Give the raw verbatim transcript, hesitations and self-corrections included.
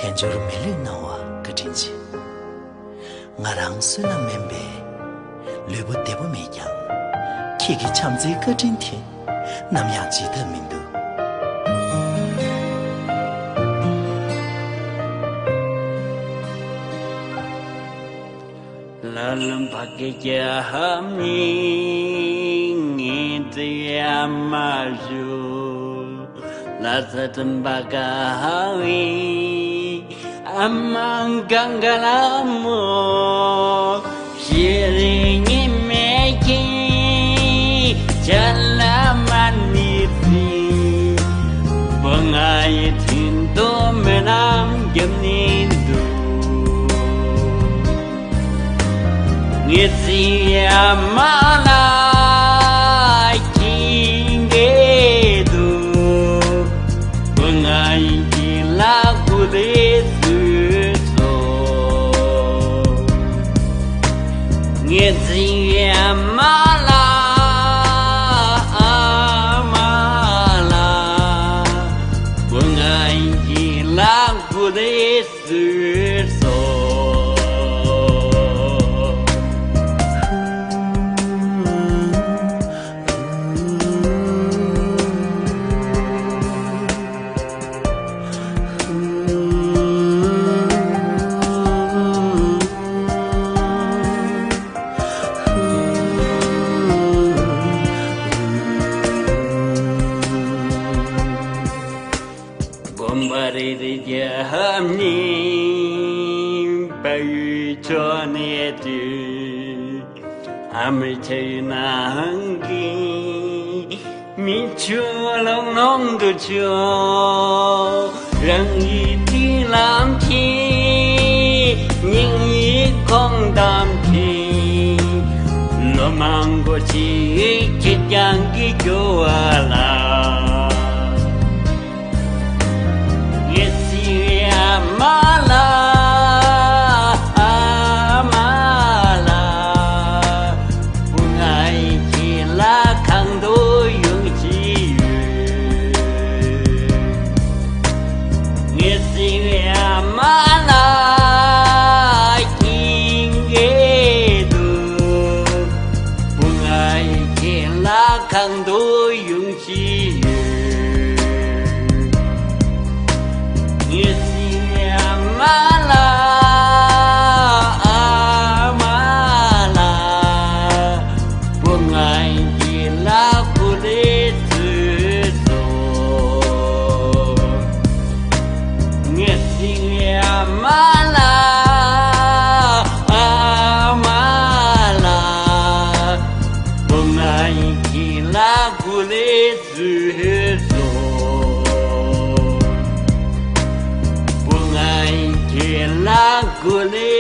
དལ་འབྱོར་མི་ལུས་གནང་བ་བཀའ་དྲིན་ཆེ། ང་རང་བསོད་ནམས་དམན་པས་ལུས་པོ་བདེ་པོ་མེད་ཀྱང་། ཁྱེད་ཀྱི་བྱམས་བརྩེའི་བཀའ་དྲིན་དེ་ནམ་ཡང་བརྗེད་ཐབས་མི་འདུག། ལ་ལུམ་བ་གི་རྒྱ་མི་ངེས་ཏེ་ཡ་མ་ཞུ། ལ་ས་ཏམ་བ་ག་ཧ་བི་ཨ་མ་གང་ག་ལ་མོ། ཤེས་རིག་ཉི་མེད་ཀྱི་ཅ་ལ་མ་ནི་ཚི། བུ་ང་ཡི་ཐིན་དོ་མེ་ནམ་རྒྱབ་ནི་འདུག། ངེད་ཚིག་ཡ་མ་ལ་ཁྱིང་གེ་འདུག། བུ་ང་ཡི་ཁྱིང་ལ་ཀུ་ལེ་སུ་སོ། ངེད་ཚིག་ཡ་མ་ལ་ཨ་མ་ལ། བུ་ང་ཡི་ཁྱིང་ལ་ཀུ་ལེ་སུ་སོ། དགོན་པ་རེ་རེ་རྒྱ་མི་བལ་ཡུལ་ཕྱོགས་ནས་དུས། ཨ་མའི་ཆ་ཡུལ་ནང་གི་མི་ཆུ་ལོག་ནང་དུ་ཆུ། རང་གི་དྲིན་ལམ་གྱིས་སྙིང་ཡིག་ཁོང་གཏམ་གྱིས། ལོ་མང་པོ་ཞིག་ཁྱེད་རང་གི་སྐྱོ་བ་ལ། ངེད་ཚིག་ཡ་མ་ལ་ཨ་མ་ལ། བུ་ང་ཡི་ཁྱིང་ལ་གང་དུ་ཡོང་གི་ཡོད། ངེད་ཚིག་ཡ་མ་ལ་ཁྱིང་གེ་འདུག། བུ་ང་ཡི་ཁྱིང་ལ་གང་དུ་ཡོང་ཅི་ཡོད། ངེད་ཚིག་ཡ་མ་ལ་ཨ་མ་ལ། བུ་ང་ཡི་ལ་ཀུ་ལེ་སུ་སོ། ངེད་ཚིག་ཡ་མ་ལ་ཨ་མ་ལ། བུ་ང་ཡི་ལ་ཀུ་ལེ་སུ་སོ། བུ་ང་ཡི་ལ་ཀུ་ལེ་